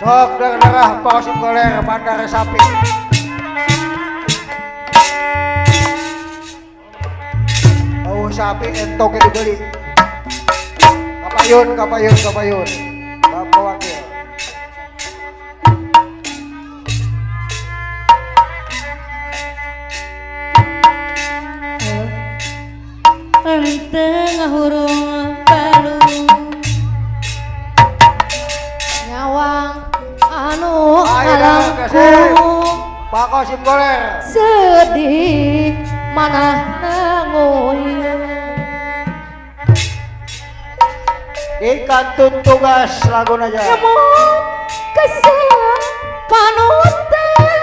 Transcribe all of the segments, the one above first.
Sok darah Pak Kosim Goler Bandar Sapi. Oh sapi entoknya dibeli. Kapayun, kapayun, kapayun. Bapak Wakil. Enteng hurung balu nyawang anu alamku Pak Kosim Goler sedih manah nangoyang dikantun tugas lagu aja ngemut kesel panutan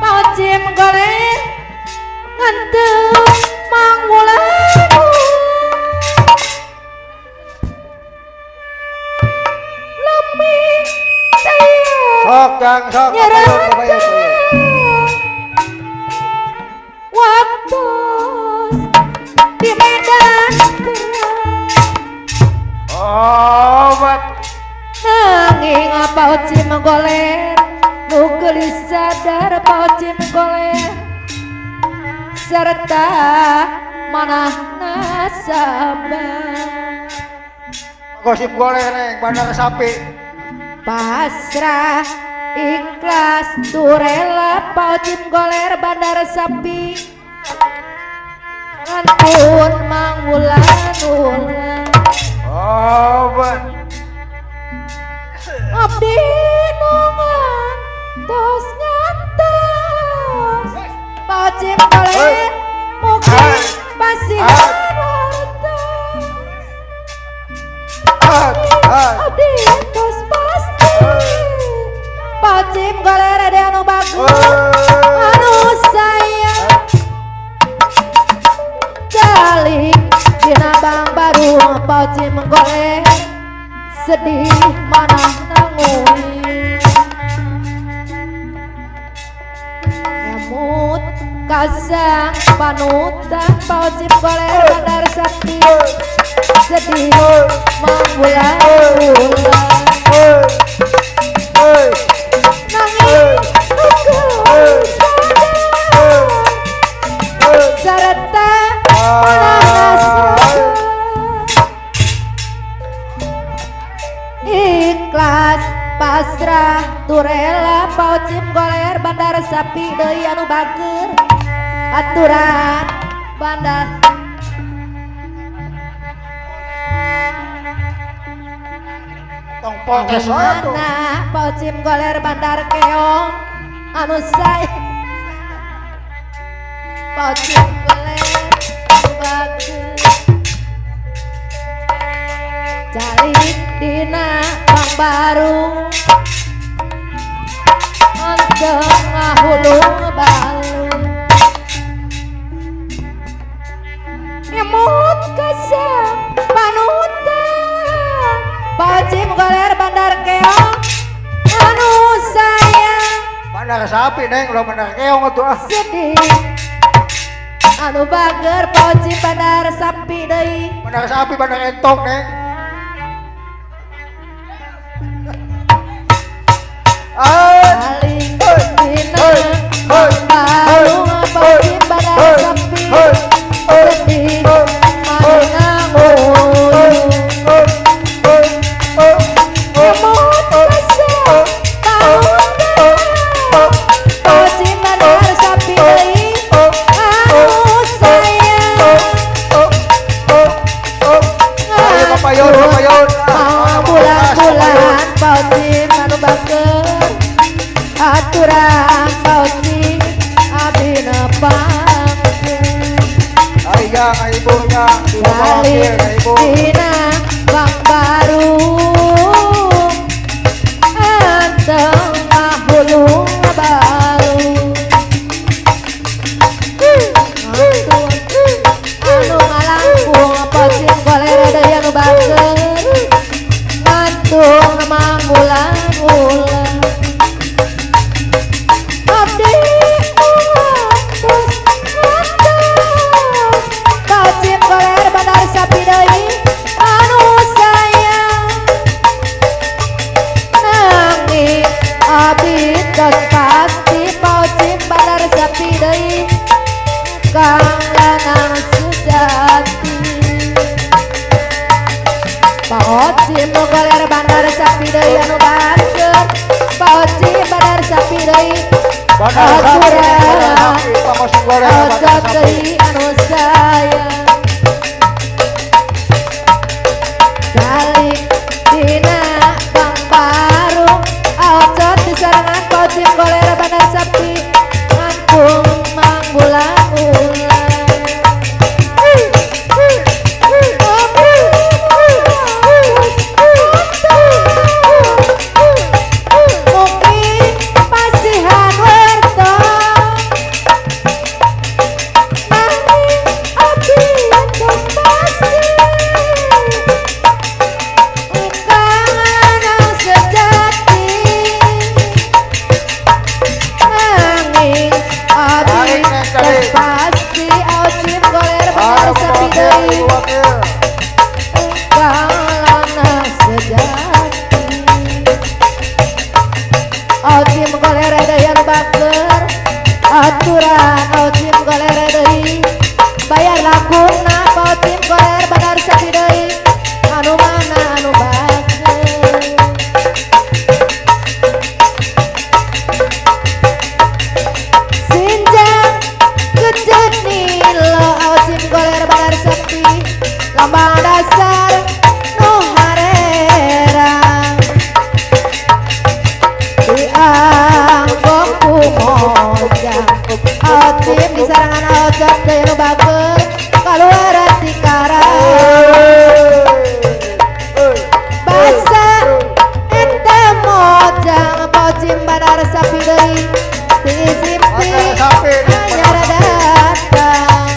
Pak Kosim Goler nganteng mangwulan lemi sok kang sok waktu di medan perang obat nanging Pak Kosim Goler nu geulis sadar Pak Kosim Goler serta manah nasabah Gosip Goler neng Bandar Sapi pasrah ikhlas turela Pak Kosim Goler Bandar Sapi ngantun mangwulan-wulan obat abdi nu ngantos ngantos Pak Kosim Goler mugi pasihan wartos abdi tos pasti Pak Kosim Goler ade anu bagus anu sayang calik dina bang baru Pak Kosim Goler sedih manah nanguy ngemut kasang panutan Pak Kosim Goler Bandar Sapi sedih mangbulan-bulan nangis nunggu serta manah ikhlas pasrah turela Pak Kosim Goler Bandar Sapi deui anu bager aturan bandar tong podcast wae tuh Pak Kosim Goler Bandar Keong anu sae Pak Kosim Goler anu bager calik dina bang baru anteng ngahulung balu ngemut kasang panutan Pak Kosim Goler Bandar Keong anu sayang Bandar Sapi neng ulah Bandar Keong atuh ah sedih anu bager Pak Kosim Bandar Sapi deui Bandar Sapi Bandar Entong neng calik dina baru Pak Kosim Bandar Sapi sedih manah nguyuh ngemut kasang panutan Pak Kosim Bandar Sapi deui anu sayang Papayon, papayon. Bulan-bulan Pak Kosim anu bager aturan Pak Kosim abdi nepangkeun Ayang, ibu yang, ibu balik ibu. dina bang baru anteng ngahulung balu anu ngalangkung Pak Kosim Goler deui anu bager ngantung manggulang-ulang abdi ngantos ngantos Pak Kosim Goler Bandar Sapi deui Ocim goler bandar sapi deui anu bager. Ocim bandar sapi deui. Bandar sapi, bandar sapi, Pangosing goler bandar Ocot sapi. Deui anu sayang. Calik dina Bang Barung Ocot disarengan Ocim goler bandar sapi ngangkung manggulang-ulang. Mungkin pasihan werto nanging abdi entos pasti engkang lanang sejati nanging abdi Tarik, Neng, entos tarik. Pasti Ocim goler bandar Bareng sapi wakil, deui ibu wakil. engkang lanang sejati. Ocim goler deui anu bager aturan Ocim goler deui bayar lakuna Ocim goler bandar sapi deui anu mana anu bager. Sinjang kejet nilo Ocim goler bandar sapi lambang dasar nu harerang dianggok ku mojang. Ocim disarangan Ocot deui nu bager kaluaran ti Karawang. Basa eta mojang Ocim bandar sapi deui disimpi Bandar sapi, anyar datang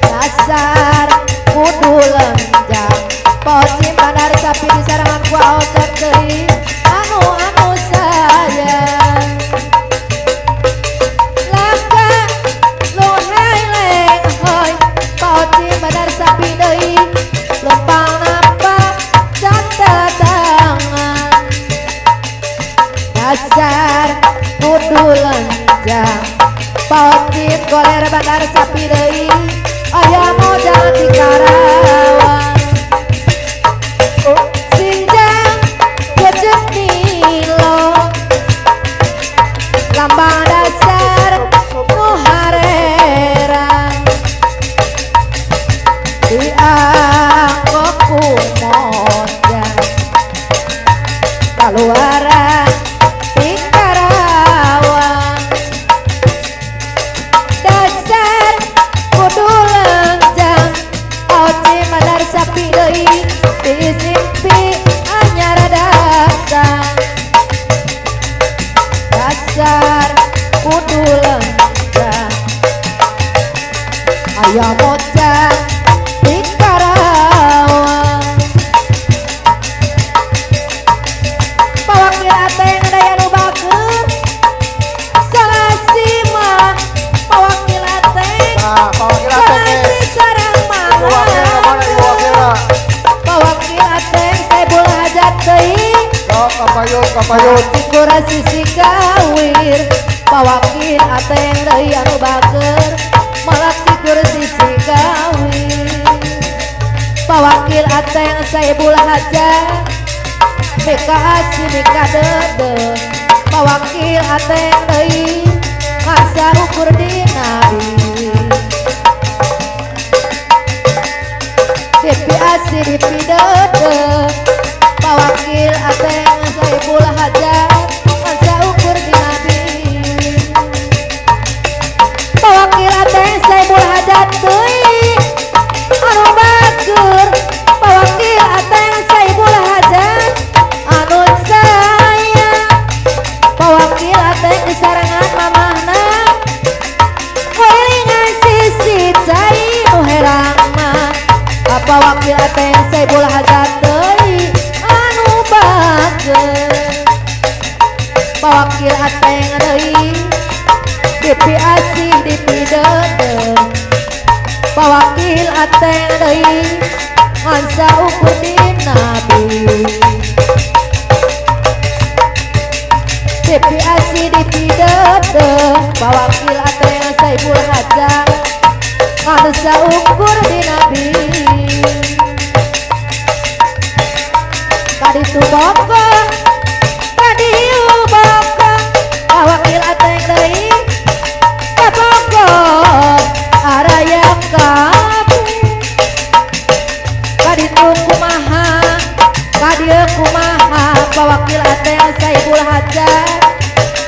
dasar kudu lenjang. Ocim bandar sapi disarangan ku Ocot deui anu anu sayang. Laka luhai leng hoi Ocim bandar sapi deui lempang napa cantel tangan dasar kudu lenjang. Ocim goler bandar sapi deui aya mojang di Karawang. Sinjang kejet nilo lambang dasar nu harerang dianggok ku mojang kaluaran ti Karawang dasar kudu lenjang. Ocim bandar sapi deui disimpi anyar datang dasar kudu lenjang aya mojang di Karawang. Pawakil ateng daya nu bager salasi mah pawakil ateng Nah, Pak Wakil Ateng nih. salasi sareng Ibu wakil mana ibu wakil? mama pawakil ateng saebul hajat deui Sok kapayun, kapayun. Cikura sisi kawir pawakil ateng deui anu bager malak cikur sisi kawir pawakil ateng saebul hajat mika asi mika dede pawakil ateng deui masa ukur dinabi DPAC dipidede pawakil ateng saibul hajat masa ukur dinabi pawakil ateng saibul hajat deui anu bager pawakil ateng saibul hajat anu sayang pawakil ateng disarengan mamahna Kuringan sisi cai nu herang mah apa wakil ateng saibul hajat deui anu bager pawakil ateng deui DPAC dipidede pawakil ateng deui ngan saukur dinabi DPAC dipidede pawakil ateng saibul hajat ngan saukur dinabi. Kaditu bogo kadieu bogo pawakil ateng deui kabogo araya kabeh kaditu kumaha kadieu kumaha pawakil ateng Saibul Hajat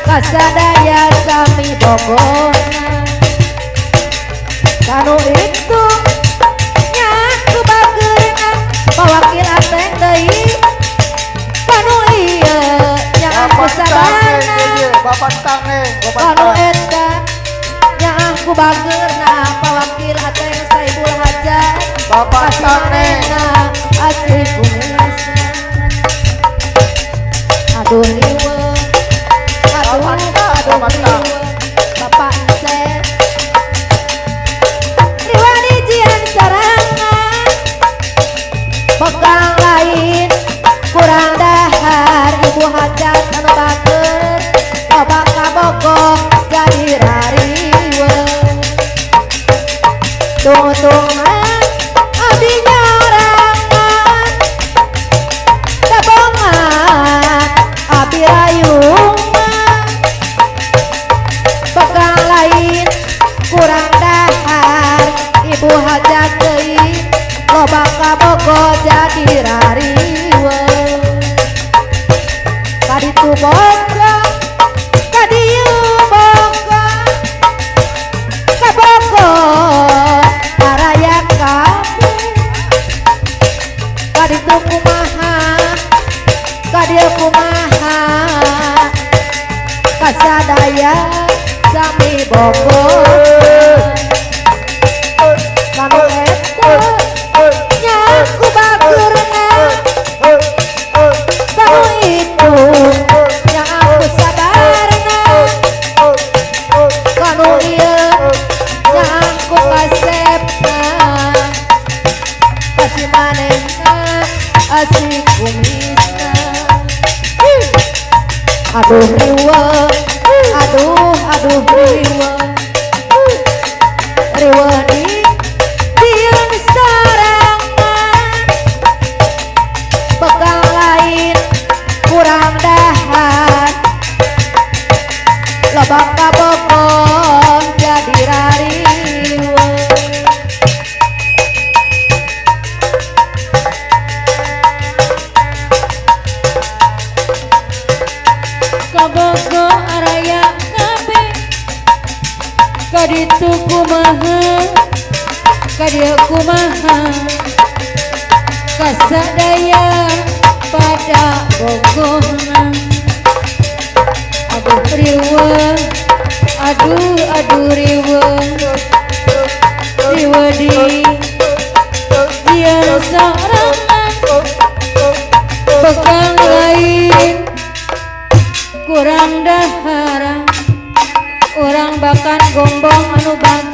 kasadaya sami bogona kanu itu nyaku bageurna pawakil ateng deui kanu ieu nyaku sabarna Bapak tangeng, kanu eta nyaku bageurna pawakil ateng Saibul Hajat Bapak tangeng asih kumisna aduh riweuh aduh aduh riweuh Bapak Encep riwani jian sorangan bekal lain kurang dahar ibu hajat anu bager loba kabogoh jadi rariweuh tungtungan abdi nyorangan kabongan abdi rayungan bekal lain kurang dahar ibu hajat deui loba kabogoh jadi rariweuh kaditu boga kadieu boga kabogoh araya kabeh kaditu kumaha kadieu kumaha kasadaya sami bogoh kanu eta nyaku bageurna kanu itu nyaku sabarna kanu ieu nyaku kasepna kasih manehna asih kumisna aduh riweuh aduh aduh riweuh riweuh di dieun sorangan bekal lain kurang dahar loba kabogoh jadi rariweuh. Kabogo araya kabeh kaditu kumaha kadieu kumaha kasadaya pada bogohna aduh riweuh aduh aduh riweuh riweuh di dieu sorangan bekal lain kurang dahara orang bahkan gombong anu bager.